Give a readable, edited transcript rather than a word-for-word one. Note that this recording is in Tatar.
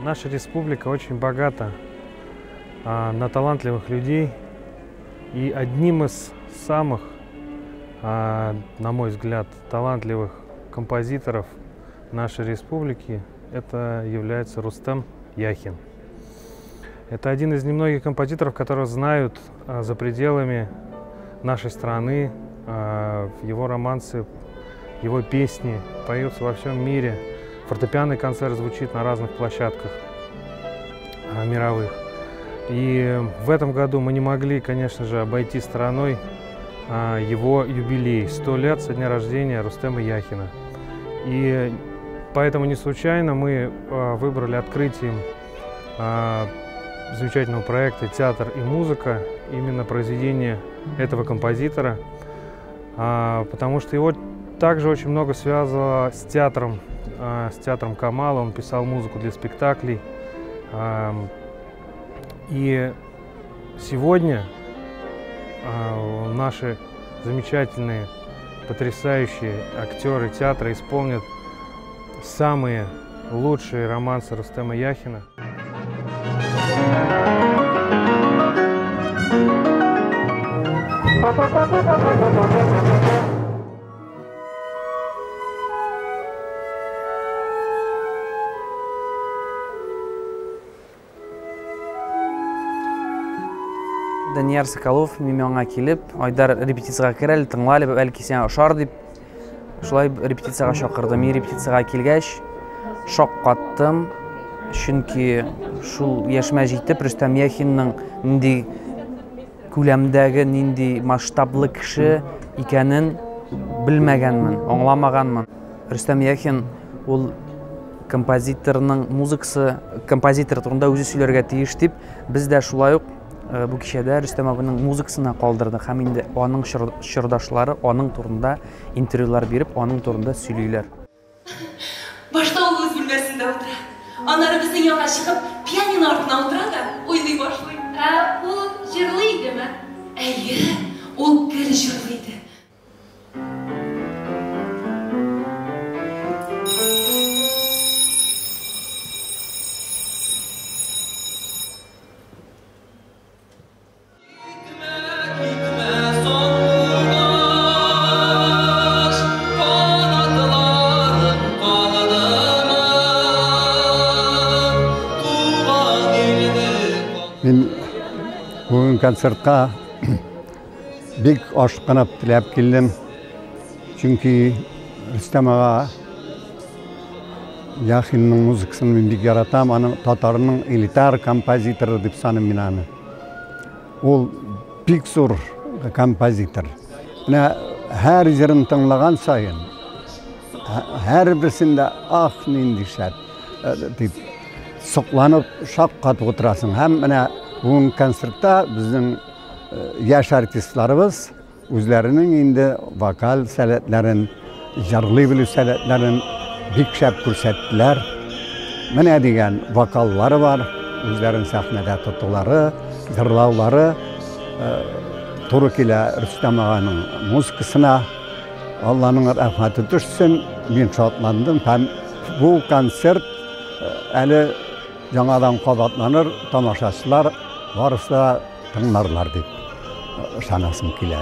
Наша республика очень богата на талантливых людей. И одним из самых, на мой взгляд, талантливых композиторов нашей республики это является Рустем Яхин. Это один из немногих композиторов, которых знают за пределами нашей страны. Его романсы, его песни поются во всем мире. Фортепианный концерт звучит на разных площадках мировых. И в этом году мы не могли, конечно же, обойти стороной его юбилей. 100 лет со дня рождения Рустема Яхина. И поэтому не случайно мы выбрали открытием замечательного проекта «Театр и музыка» именно произведение этого композитора, потому что его также очень много связывало с театром Камала. Он писал музыку для спектаклей. И сегодня наши замечательные, потрясающие актеры театра исполнят самые лучшие романсы Рустема Яхина. Данияр Соколов минем янга килеп, Айдар, репетициягә кер әле, тыңла әле, бәлки сиңа ошар дип, шулай репетициягә чакырды. Мин репетициягә килгәч, шаккаттым, чөнки шул яшемә җитеп, Рөстәм Яхинның нинди күләмдәге, нинди масштаблы кеше икәнен белмәгәнмен, аңламаганмын. Рөстәм Яхин ул композиторның музыкасы, композитор турында үзе сөйләргә тиеш дип, без дә шулай ук бу кичәдә Рөстәм абының музыкасына калдырдык һәм инде аның чордашлары аның турында интервьюлар биреп, аның турында сөйлиләр. Башта ул үз бүлмәсендә утыра. Аннары безнең янга чыгып, пианино артына утыра да уйный башлый. Ә ул җырлый идеме? Әйе, ул гел җырлый иде. Мин бүген концертка бик ашкынып теләп килдем. Чөнки Рөстәм ага Яхинның музыкасын мин бик яратам. Аның татарның элитар композиторы дип саныйм мин аны. Ул бик зур композитор. Менә һәр җырын тыңлаган саен, һәрберсендә ах, нинди шәп дип сокланып, шаккатып утырасың. Һәм менә бүген концертта безнең яшь артистларыбыз үзләренең инде вокаль сәләтләрен, җырлый белү сәләтләрен бик шәп күрсәттеләр. Менә дигән вокаллары бар, үзләрен сәхнәдә тотулары, җырлаулары туры килә Рөстәм аганың музыкасына. Алланың рәхмәте төшсен, мин шатландым һәм бу концерт әле яңадан кабатланыр, тамашачылар барысы да тыңларлар дип ышанасым килә.